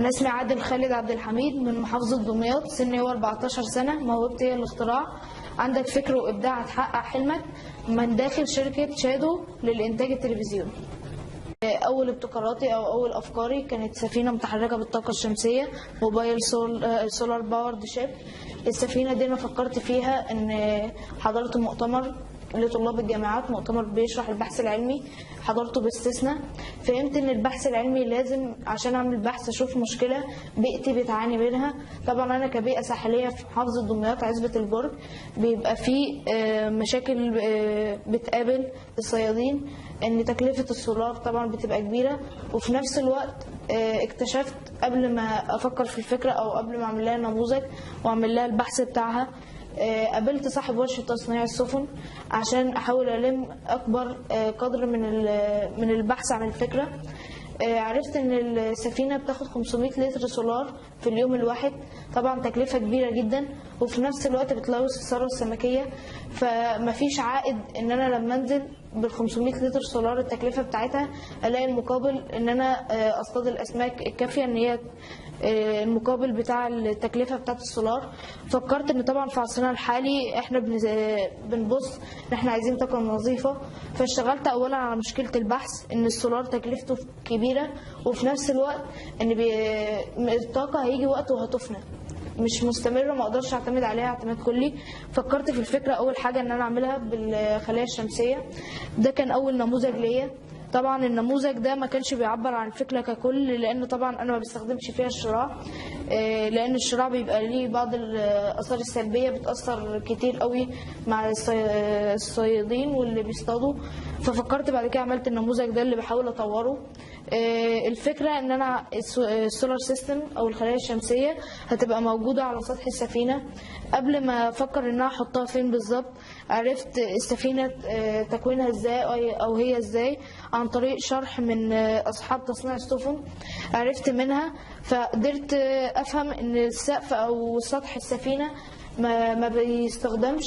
أنا اسمي عادل خالد عبد الحميد من محافظة دمياط، سني هو 14 سنة، موهبتي هي الاختراع. عندك فكر وإبداع هتحقق حلمك من داخل شركة شادو للإنتاج التلفزيوني. أول ابتكاراتي أو أول أفكاري كانت سفينة متحركة بالطاقة الشمسية، mobile solar powered ship. السفينة دي أنا فكرت فيها إن حضرت مؤتمر لطلاب الجامعات، مؤتمر بيشرح البحث العلمي، حضرته باستثناء. فهمت ان البحث العلمي لازم عشان اعمل بحث اشوف مشكلة بيئتي بتعاني منها. طبعا انا كبيئه ساحليه في محافظة دمياط عزبه البرج بيبقى في مشاكل بتقابل الصيادين، ان تكلفة السولار طبعا بتبقى كبيرة. وفي نفس الوقت اكتشفت قبل ما افكر في الفكرة او قبل ما اعمل لها نموذج واعمل لها البحث بتاعها، قابلت صاحب ورشة تصنيع السفن عشان أحاول ألم أكبر قدر من البحث عن الفكرة. عرفت إن السفينة بتاخد 500 لتر سولار في اليوم الواحد، طبعا تكلفة كبيرة جدا، وفي نفس الوقت بتلوث الثروة السمكية، فمفيش عائد إن أنا لما أنزل بال 500 لتر سولار التكلفة بتاعتها ألاقي المقابل إن أنا أصطاد الأسماك الكافية إن هي المقابل بتاع التكلفة بتاعت السولار. فكرت ان طبعا في عصرنا الحالي احنا بنبص ان احنا عايزين طاقة نظيفة، فاشتغلت اولا على مشكلة البحث ان السولار تكلفته كبيرة، وفي نفس الوقت ان الطاقة هيجي وقت وهتفنى، مش مستمرة، ما اقدرش اعتمد عليها اعتماد كلي. فكرت في الفكرة اول حاجة ان انا اعملها بالخلايا الشمسية، ده كان اول نموذج ليا. طبعا النموذج ده ما كانش بيعبر عن الفكرة ككل، لان طبعا انا ما بستخدمش فيها الشراع، لان الشراع بيبقى ليه بعض الاثار السلبية، بتاثر كتير قوي مع الصيادين واللي بيصطادوا. ففكرت بعد كده عملت النموذج ده اللي بحاول اطوره. الفكرة ان انا ال solar system او الخلايا الشمسية هتبقى موجودة على سطح السفينة. قبل ما افكر ان انا احطها فين بالظبط، عرفت السفينة تكوينها ازاي او هي ازاي عن طريق شرح من اصحاب تصنيع السفن، عرفت منها، فقدرت افهم ان السقف او سطح السفينة ما بيستخدمش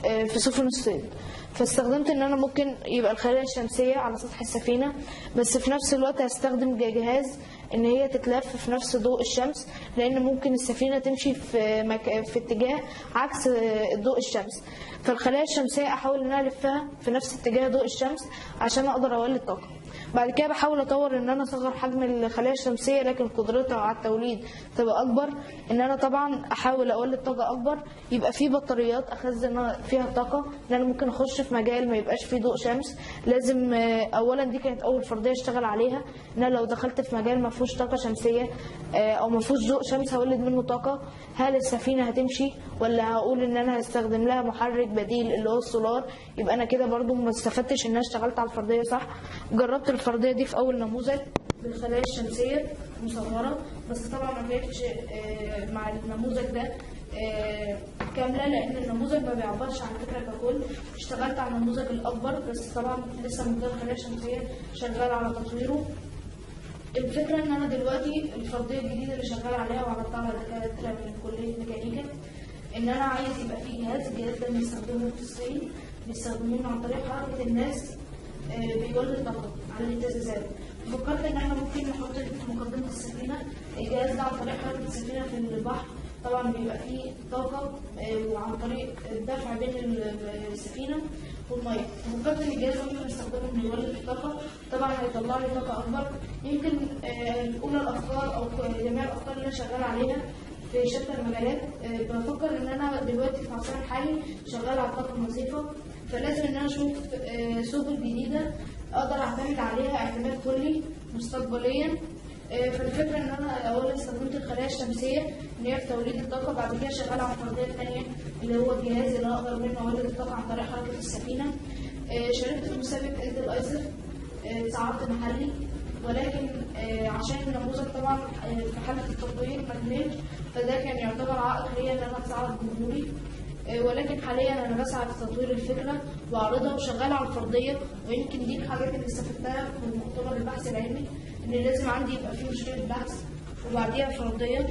في سفن الصيد. فاستخدمت ان انا ممكن يبقى الخلايا الشمسية على سطح السفينة، بس في نفس الوقت هستخدم جهاز ان هي تتلف في نفس ضوء الشمس، لان ممكن السفينة تمشي في اتجاه عكس ضوء الشمس، فالخلايا الشمسية احاول ان انا الفها في نفس اتجاه ضوء الشمس عشان اقدر اولد طاقة. بعد كده بحاول اطور ان انا اصغر حجم الخلايا الشمسية لكن قدرتها على التوليد تبقى اكبر، ان انا طبعا احاول اولد طاقة اكبر، يبقى في بطاريات اخزن فيها الطاقة، ان انا ممكن اخش في مجال ما يبقاش فيه ضوء شمس. لازم اولا دي كانت اول فرضية اشتغل عليها، ان انا لو دخلت في مجال ما فيهوش طاقة شمسية او ما فيهوش ضوء شمس هولد منه طاقة، هل السفينة هتمشي ولا هقول ان انا هستخدم لها محرك بديل اللي هو السولار؟ يبقى انا كده برضو ما استفدتش ان انا اشتغلت على الفرضية صح. جربت الفرضية دي في اول نموذج بالخلايا الشمسية مصغرة، بس طبعا ما كانتش مع النموذج ده كاملة، لان النموذج ما بيعبرش عن الفكرة ككل. اشتغلت على النموذج الاكبر، بس طبعا لسه مقدار الخلايا الشمسية شغال على تطويره. الفكرة ان انا دلوقتي الفرضية الجديدة اللي شغال عليها وعرضتها على دكاترة من كليه ميكانيكا، ان انا عايز يبقى في جهاز، الجهاز ده بيستخدموه في الصين، بيستخدموه عن طريق حركة الناس بيولد طاقة على الاهتزازات. فكرت ان احنا ممكن نحط في مقدمه السفينة الجهاز ده عن طريق حركة السفينة في البحر، طبعا بيبقى فيه طاقة وعن طريق الدفع بين السفينة والمية. فكرت ان الجهاز ده ممكن استخدمه انه يولد الطاقة، طبعا هيطلع لي طاقة اكبر. يمكن اولى الافكار او جميع الافكار اللي انا شغال عليها في شتى المجالات. بفكر ان انا دلوقتي في عصرنا الحالي شغال على الطاقة النظيفة، فلازم ان انا اشوف سبل جديدة اقدر اعتمد عليها اعتماد كلي مستقبليا. فالفكرة ان انا اولا استخدمت الخلايا الشمسية ان هي في توليد الطاقة، بعد كده شغالة على الفرضية الثانية اللي هو الجهاز اللي اقدر منه اولد الطاقة عن طريق حركة السفينة. شاركت في مسابقة انتل ايسف، صعدت محلي، ولكن عشان النموذج طبعا في حاله التطوير ما كملش، فده كان يعتبر عائق ليا ان انا اتصعد جمهوري. ولكن حاليا انا بسعى في تطوير الفكرة واعرضها وشغالة على الفرضية، ويمكن دي الحاجات اللي استفدتها في مؤتمر البحث العلمي، ان لازم عندي يبقى في مشكلة بحث وبعديها فرضية.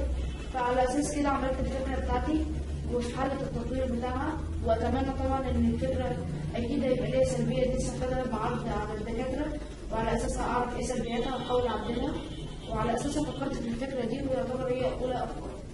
فعلى اساس كده عملت الفكرة بتاعتي وفي حاله التطوير بتاعها، واتمنى طبعا ان الفكرة اكيد هيبقى ليها سلبية دي استفادها بعرض على الدكاترة، وعلى اساسها اعرف ايه سلبياتها واحاول اعدلها، وعلى اساسها فكرت في الفكرة دي. الأفكار.